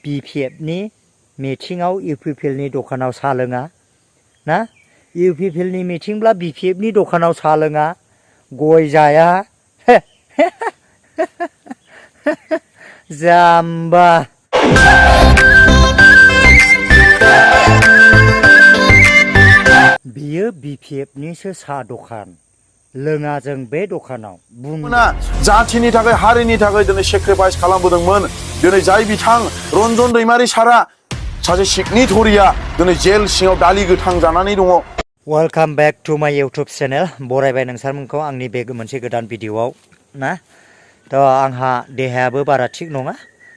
BPFनि मिथिङाव UPPLनि दखानाव साहा लोङा ना UPPLनि मिथिंब्ला BPFनि दखानाव साहा लोङा गय जाया जाम्बा बियो BPFनिसो साहा दखान लोङा जों बे दखानाव बुंना जाथिनि थाखाय हारिनि थाखाय दिनै सेक्रिफाइस खालामबोदोंमोन दिनै जाय बिथां रन्जन दैमारि सारा सासे सिगनेटरिया दिनै जेल सिङाव दालि गोथां जानानै दङ। वेलकाम बेक टू माय यूट्यूब चैनल बरायबाय नोंसारमोनखौ आंनि बे मोनसे गोदान भिडिअआव ना तो आंहा देहायाबो बारा थिग नङा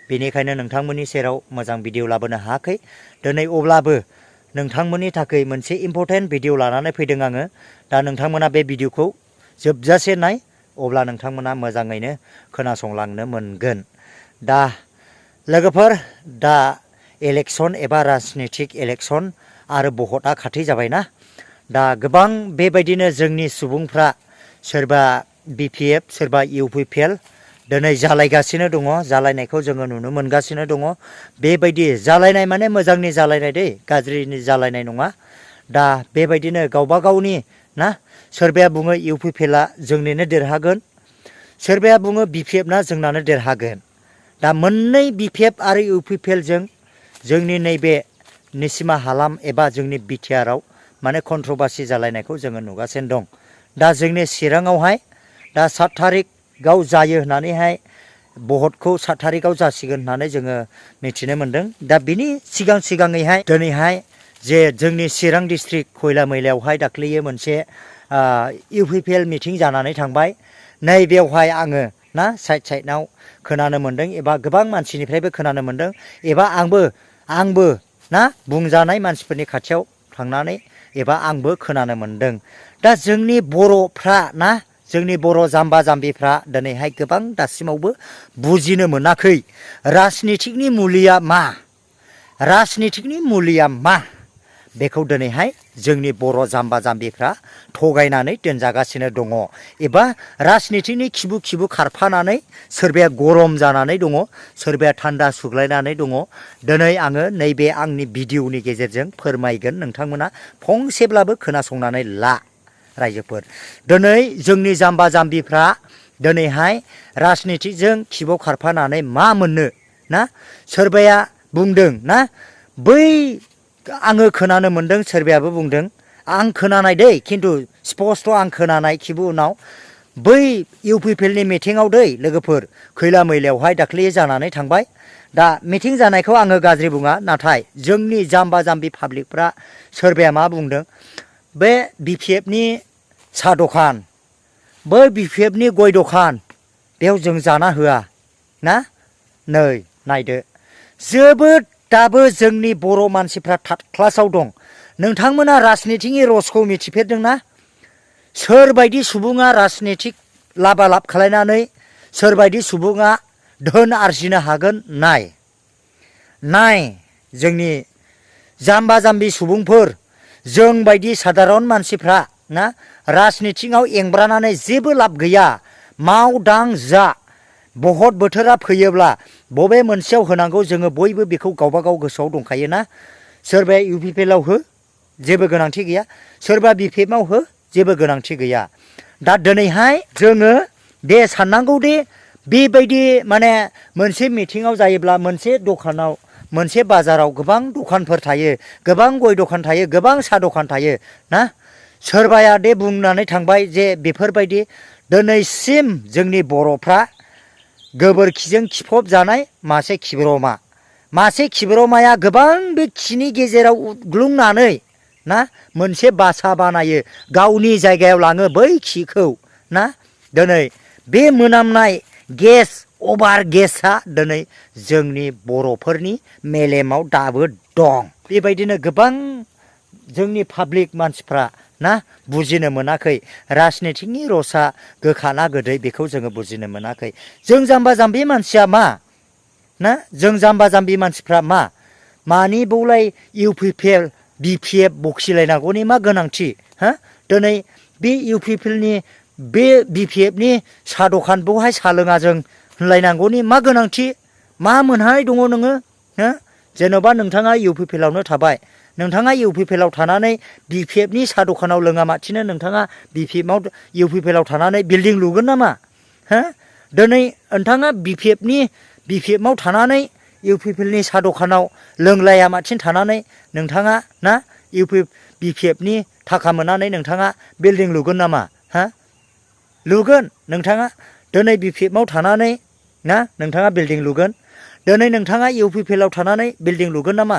बेनिखायनो नोंथांमोननि सेराव मोजां भिडिअ लाबोनो हायाखै दिनै अब्लाबो नोंथांमोननि थाखाय मोनसे इम्पोर्टेन्ट भिडिअ लानानै फैदों आङो दा नोंथांमोना बे भिडिअखौ जोबजासे नाय अब्ला नोंथांमोना मोजाङैनो खोनासंलांनो मोनगोन। दा लोगोफोर दा इलेक्शन एबा राजनितिक इलेक्शन आरो भटआ खाथि जाबायना दा गोबां बेबायदिनो जोंनि सुबुंफ्रा सोरबा BPF सोरबा UPPL दिनै जालायगासिनो दङ जालायनायखौ जोङो नुनो मोनगासिनो दङ बेबायदि जालायनाय माने मोजांनि जालायनाय दै गाज्रिनि जालायनाय नङा दा बेबायदिनो गावबा गावनि ना सोरबाया बुङो UPPLआ जोंनिनो देरहागोन सोरबाया बुङो BPFना जोंनानो देरहागोन दा मोननै BPF आरो UPPLजों जोंनि नैबे निसिमा हालाम एबा जोंनि बिटिआरआव माने कन्ट्रभार्सि जालायनायखौ जोङो नुगासिनो दं दा जोंनि चिराङावहाय दा 7 तारिखआव जायो होननानैहाय भटखौ 7 तारिखआव जासिगोन होननानै जोङो मिथिनो मोन्दों दा बिनि सिगाङैहाय दिनैहाय जे जोंनि चिरां डिस्ट्रिक्ट खयला मैलायावहाय दाख्लैयो मोनसे UPPL मिटिं जानानै थांबाय नै बेवहाय आङो ना साइडनाव खोनानो मोन्दों एबा गोबां मानसिनिफ्रायबो खोनानो मोन्दों एबा आंबो ना बुंजानाय मानसिफोरनि खाथियाव थांनानै एबा आंबो खोनानो मोन्दों दा जोंनि बर'फ्रा ना जोंनि बर' जाम्बा जाम्बिफ्रा दिनैहाय गोबां दासिमावबो बुजिनो मोनाखै राजनितिकनि मुलिया मा बेखौ दिनैहाय जोंनि बर' जाम्बा जाम्बिफ्रा थगायनानै दोनजागासिनो दङ एबा राजनितिकनि खिबु खारफानानै सोरबाया गरम जानानै दङ सोरबाया थान्दा सुग्लायनानै दङ दिनै आङो नैबे आंनि भिडिअनि गेजेरजों फोरमायगोन नोंथांमोना फंसेब्लाबो खोनासंनानै ला रायजोफोर दिनै जोंनि जाम्बा जाम्बिफ्रा दिनैहाय राजनितिकजों खिबु खारफानानै मा मोननो ना सोरबाया बुंदों ना बै आङो खोनानो मोन्दों सोरबायाबो बुंदों आं खोनानाय दै खिन्थु स्पस्ट आं खोनानाय खिबु उनाव बै UPPLनि मिटिङाव दै लोगोफोर खैला मैलायावहाय दाख्लै जानानै थांबाय दा मिटिं जानायखौ आङो गाज्रि बुङा नाथाय जोंनि जाम्बा जाम्बि पाब्लिकफ्रा सोरबाया मा बुंदों बे BPFनि साहा दखान बै BPFनि गय दखान बेयाव जों जाना होआ ना नै नायदो जोबोद दाबो जोंनि बर' मानसिफ्रा थार्ड क्लासाव दं नोंथांमोना राजनितिकनि रसखौ मिथिफेरदोंना सोरबायदि सुबुङा राजनितिक लाबालाब खालायनानै सोरबायदि सुबुङा धोन आरजिनो हागोन नाय जोंनि जाम्बा जाम्बि सुबुंफोर जों बायदि साधारन मानसिफ्रा ना राजनितिकआव एंब्रानानै जेबो लाब गैया माव दां जा भट बोथोरा फैयोब्ला बबे मोनसेयाव होनांगौ जोङो बयबो बेखौ गावबा गाव गोसोआव दंखायोना सोरबाया UPPLआव हो जेबो गोनांथि गैया सोरबा BPFआव हो जेबो गोनांथि गैया दा दिनैहाय जोङो दे साननांगौ दे बेबायदि माने मोनसे मिटिङाव जायोब्ला मोनसे दखानाव मोनसे बाजाराव गोबां दखानफोर थायो गोबां गय दखान थायो गोबां साहा दखान थायो ना सोरबाया दे बुंनानै थांबाय जे बेफोरबायदि दिनैसिम जोंनि बर'फ्रा गोबोरखिजों खिफब जानाय मासे खिब्रमाया गोबां बे खिनि गेजेराव उग्लुंनानै ना मोनसे बासा बानायो गावनि जायगायाव लाङो बै खिखौ ना दिनै बे मोनामनाय गेस अभार गेसआ दिनै जोंनि बर'फोरनि मेलेमाव दाबो दं बेबायदिनो गोबां जोंनि पाब्लिक मानसिफ्रा ना बुजिनो मोनाखै राजनितिकनि रसा गोखाना गोदै बेखौ जोङो बुजिनो मोनाखै जों जाम्बा जाम्बि मानसिया मा ना जों जाम्बा जाम्बि मानसिफ्रा मानि बावलाय UPPL BPF बखिलायनांगौनि मा गोनांथि हा दिनै बे UPPLनि बे BPFनि साहा दखान बेवहाय साहा लोङा जों होनलायनांगौनि मा गोनांथि मा मोनहाय दङ नोङो हो जेन'बा नोंथाङा UPPLआवनो थाबाय नोंथाङा UPPLआव थानानै BPFनि साहा दखानाव लोङामाथिनो नोंथाङा UPPLआव थानानै बिल्डिं लुगोन नामा हो दिनै नोंथाङा BPFआव थानानै UPPLनि साहा दखानाव लोंलायामाथिनो थानानै नोंथाङा ना BPFनि थाखा मोननानै नोंथाङा बिल्डिं लुगोन नामा हा लुगोन नोंथाङा दिनै BPFआव थानानै ना नोंथाङा बिल्डिं लुगोन दिनै नोंथाङा UPPLआव थानानै बिल्डिं लुगोन नामा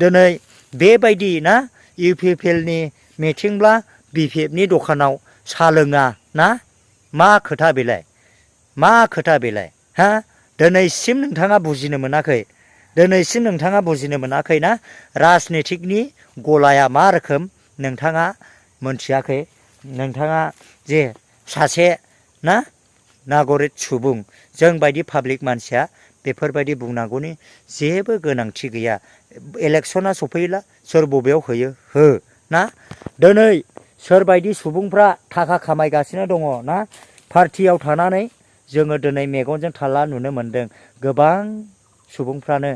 दिनै बेबायदि ना UPPLनि मिथिंब्ला BPFनि दखानाव साहा लोङा ना मा खोथा बेलाय हा दिनैसिम नोंथाङा बुजिनो मोनाखै ना राजनितिकनि गलाया मा रोखोम नोंथाङा मोनथियाखै नोंथाङा जे सासे ना नागरिक सुबुं जोंबायदि पाब्लिक मानसिया बेफोरबायदि बुंनांगौनि जेबो गोनांथि गैया इलेक्सना सफैयोला सोर बबेयाव होयो हो ना दिनै सोरबायदि सुबुंफ्रा थाखा खामायगासिनो दङ ना पार्टियाव थानानै जोङो दिनै मेगनजों थाला नुनो मोनदों गोबां सुबुंफ्रानो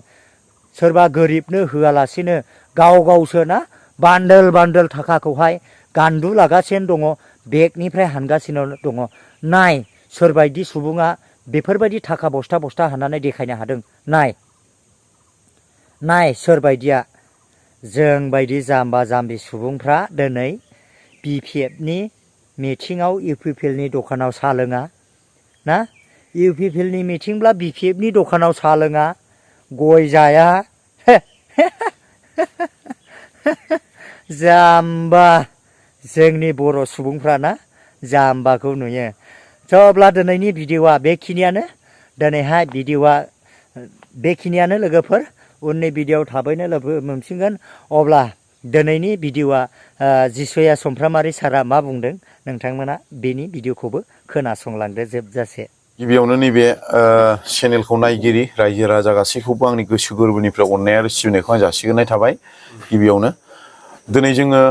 सोरबा गोरिबनो होआलासिनो गावसो ना बान्दोल थाखाखौहाय गान्दु लागासिनो दङ बेगनिफ्राय हानगासिनो दङ नाय सोरबायदि सुबुङा बेफोरबायदि थाखा बस्था हाननानै देखायनो हादों नाय सोरबायदिया जोंबायदि जाम्बा जाम्बि सुबुंफ्रा दिनै BPFनि मिथिङाव UPPLनि दखानाव साहा लोङा ना UPPLनि मिथिंब्ला BPFनि दखानाव साहा लोङा गय जाया जाम्बा जोंनि बर' सुबुंफ्राना जाम्बाखौ नुयो अब्ला दिनैनि भिडिअ'आ बेखिनियानो दिनैहाय भिडिअ'आ बेखिनियानो लोगोफोर उननि भिडिअ'आव थाबैनो लोगो मोनफिनगोन अब्ला दिनैनि भिडिअ'आ जिसुया समफ्रामारि सारा मा बुंदों नोंथांमोना बेनि भिडिअ'खौबो खोनासंलांदो जोबजासे गिबियावनो नैबे चेनेलखौ नायगिरि रायजो राजा गासैखौबो आंनि गोसो गोरबोनिफ्राय अननाय आरो सिबिनायखौ आं जासिगोरनाय थाबाय गिबियावनो दिनै जोङो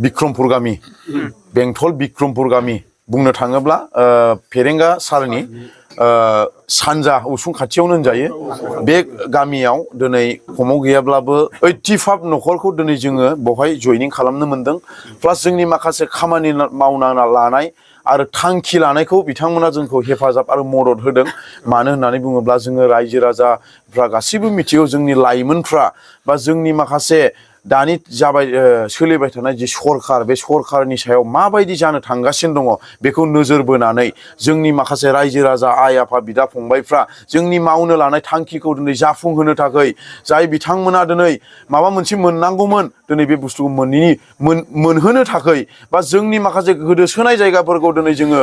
बिक्रमपुर गामि बेंटल बिक्रमपुर गामि बुंनो थाङोब्ला फेरेंगा सारनि सानजा उसुं खाथियावनो होनजायो बे गामियाव दिनै खमाव गैयाब्लाबो 85 न'खरखौ दिनै जोङो बेवहाय जयनिं खालामनो मोनदों प्लास जोंनि माखासे खामानि मावना लानाय आरो थांखि लानायखौ बिथांमोना जोंखौ हेफाजाब आरो मदद होदों मानो होननानै बुङोब्ला जोङो रायजो राजाफ्रा गासैबो मिथिगौ जोंनि लाइमोनफ्रा बा जोंनि माखासे दानि सोलिबाय थानाय जि सरखार बे सरखारनि सायाव माबायदि जानो थांगासिनो दङ बेखौ नोजोर बोनानै जोंनि माखासे रायजो राजा आइ आफा बिदा फंबायफ्रा जोंनि मावनो लानाय थांखिखौ दिनै जाफुंहोनो थाखाय जाय बिथांमोना दिनै माबा मोनसे मोननांगौमोन दिनै बे बुस्थुखौ मोनहोनो थाखाय बा जोंनि माखासे गोदोसोनाय जायगाफोरखौ दिनै जोङो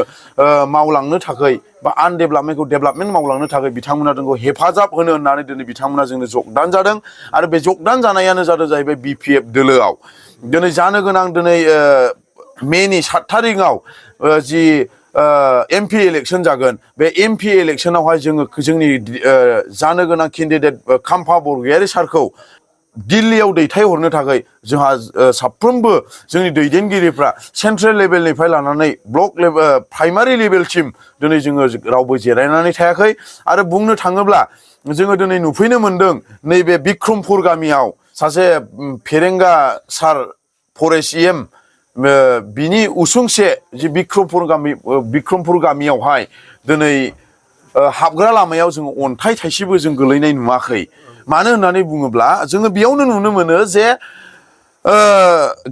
मावलांनो थाखाय बा आनडेभेलपमेन्टखौ डेभेलपमेन्ट मावलांनो थाखाय बिथांमोना जोंखौ हेफाजाब होनो होननानै दिनै बिथांमोना जोंनो जगदान जादों आरो बे जगदान जानायानो जादों जाहैबाय BPF दोलोआव दिनै जानो गोनां दिनै मेनि 7 थारिखआव जि MP इलेक्सन जागोन बे MP इलेक्सनावहाय जोङो जोंनि जानो गोनां केन्डिडेट खाम्फा बरगयारि सारखौ दिल्लीयाव दैथायहरनो थाखाय जोंहा साफ्रोमबो जोंनि दैदेनगिरिफ्रा सेन्ट्रेल लेभेलनिफ्राय लानानै ब्लक लेभेल प्राइमारि लेभेलसिम दिनै जोङो रावबो जिरायनानै थायाखै आरो बुंनो थाङोब्ला जोङो दिनै नुफैनो मोनदों नैबे बिक्रमपुर गामियाव सासे फेरेंगा सार फरेस्ट EM बिनि उसुंसे जि बिक्रमपुर गामियावहाय दिनै हाबग्रा लामायाव जोङो अन्थाइ थाइसेबो जों गोलैनाय नुवाखै मानो होननानै बुङोब्ला जोङो बेयावनो नुनो मोनो जे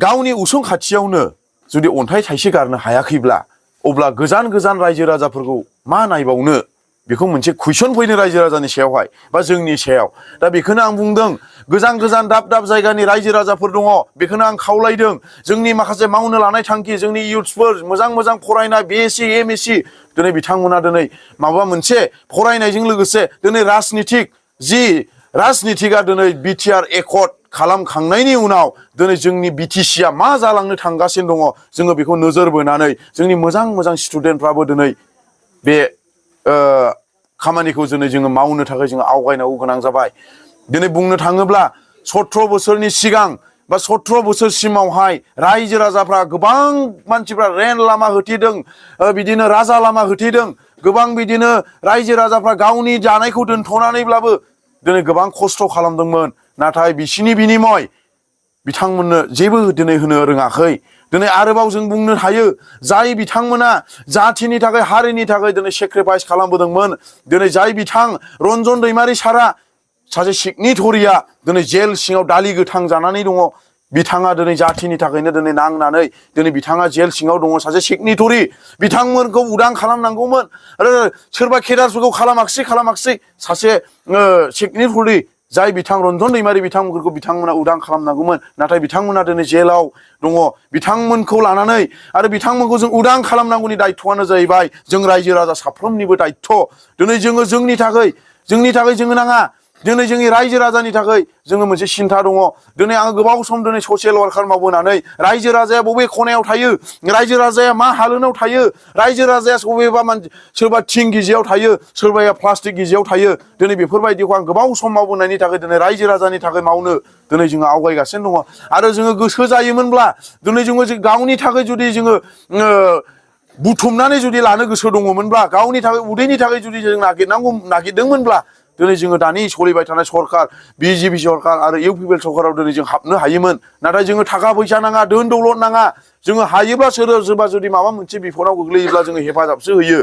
गावनि उसुं खाथियावनो जुदि अन्थाइ थाइसे गारनो हायाखैब्ला अब्ला गोजान रायजो राजाफोरखौ मा नायबावनो बेखौ मोनसे कुइसन फैनो रायजो राजानि सायावहाय बा जोंनि सायाव दा बेखौनो आं बुंदों गोजान दाब जायगानि रायजो राजाफोर दङ बेखौनो आं खावलायदों जोंनि माखासे मावनो लानाय थांखि जोंनि इयुथ्सफोर मोजां फरायनाय BSc MSc दिनै बिथांमोना दिनै माबा मोनसे फरायनायजों लोगोसे दिनै राजनितिकआ दिनै BTR एकर्ड खालामखांनायनि उनाव दिनै जोंनि BTCआ मा जालांनो थांगासिनो दङ जोङो बेखौ नोजोर बोनानै जोंनि मोजां स्टुडेन्टफ्राबो दिनै बे खामानिखौ दिनै जोङो मावनो थाखाय जोङो आवगायनांगौ गोनां जाबाय दिनै बुंनो थाङोब्ला 17 बोसोरनि सिगां बा 17 बोसोरसिमावहाय रायजो राजाफ्रा गोबां मानसिफ्रा रेल लामा होथेदों बिदिनो राजा लामा होथेदों गोबां बिदिनो रायजो राजाफ्रा गावनि जानायखौ दोनथ'नानैब्लाबो दिनै गोबां खस्थ' खालामदोंमोन नाथाय बिसिनि बिनिमय बिथांमोननो जेबो दिनै होनो रोङाखै दिनै आरोबाव जों बुंनो हायो जाय बिथांमोना जाथिनि थाखाय हारिनि थाखाय दिनै सेक्रिफाइस खालामबोदोंमोन दिनै जाय बिथां रन्जन दैमारि सारा सासे सिगनेटरिया दिनै जेल सिङाव दालि गोथां जानानै दङ बिथाङा दिनै जाथिनि थाखायनो दिनै नांनानै दिनै बिथाङा जेल सिङाव दङ सासे सिगनेटरि बिथांमोनखौ उदां खालामनांगौमोन आरो सोरबा केडारफोरखौ खालामाखिसै सासे सिगनेटरि जाय बिथां रन्जन दैमारि बिथांमोनखौ बिथांमोना उदां खालामनांगौमोन नाथाय बिथांमोना दिनै जेलाव दङ बिथांमोनखौ लानानै आरो बिथांमोनखौ जों उदां खालामनांगौनि दायथ'आनो जाहैबाय जों रायजो राजा साफ्रोमनिबो दायथ' दिनै जोङो जोंनि थाखाय जोङो नाङा दिनै जोंनि रायजो राजानि थाखाय जोङो मोनसे सिन्था दङ दिनै आङो गोबाव सम दिनै ससियेल वार्कार मावबोनानै रायजो राजाया बबे खनायाव थायो रायजो राजाया मा हालोदाव थायो रायजो राजाया बबेबा सोरबा थिं गिजियाव थायो सोरबाया प्लास्टिक गिजियाव थायो दिनै बेफोरबायदिखौ आं गोबाव सम मावबोनायनि थाखाय दिनै रायजो राजानि थाखाय मावनो दिनै जोङो आवगायगासिनो दङ आरो जोङो गोसो जायोमोनब्ला दिनै जोङो गावनि थाखाय जुदि जोङो बुथुमनानै जुदि लानो गोसो दङमोनब्ला गावनि थाखाय उदैनि थाखाय जुदि जों नागिरदोंमोनब्ला दिनै जोङो दानि सोलिबाय थानाय सरकार बिजेपि सरकार आरो इउपिपिएल सरकाराव दिनै जों हाबनो हायोमोन नाथाय जोङो थाखा फैसा नाङा धोन दौलत नाङा जोङो हायोब्ला सोरबा जुदि माबा मोनसे बिफदाव गोग्लैयोब्ला जोङो हेफाजाबसो होयो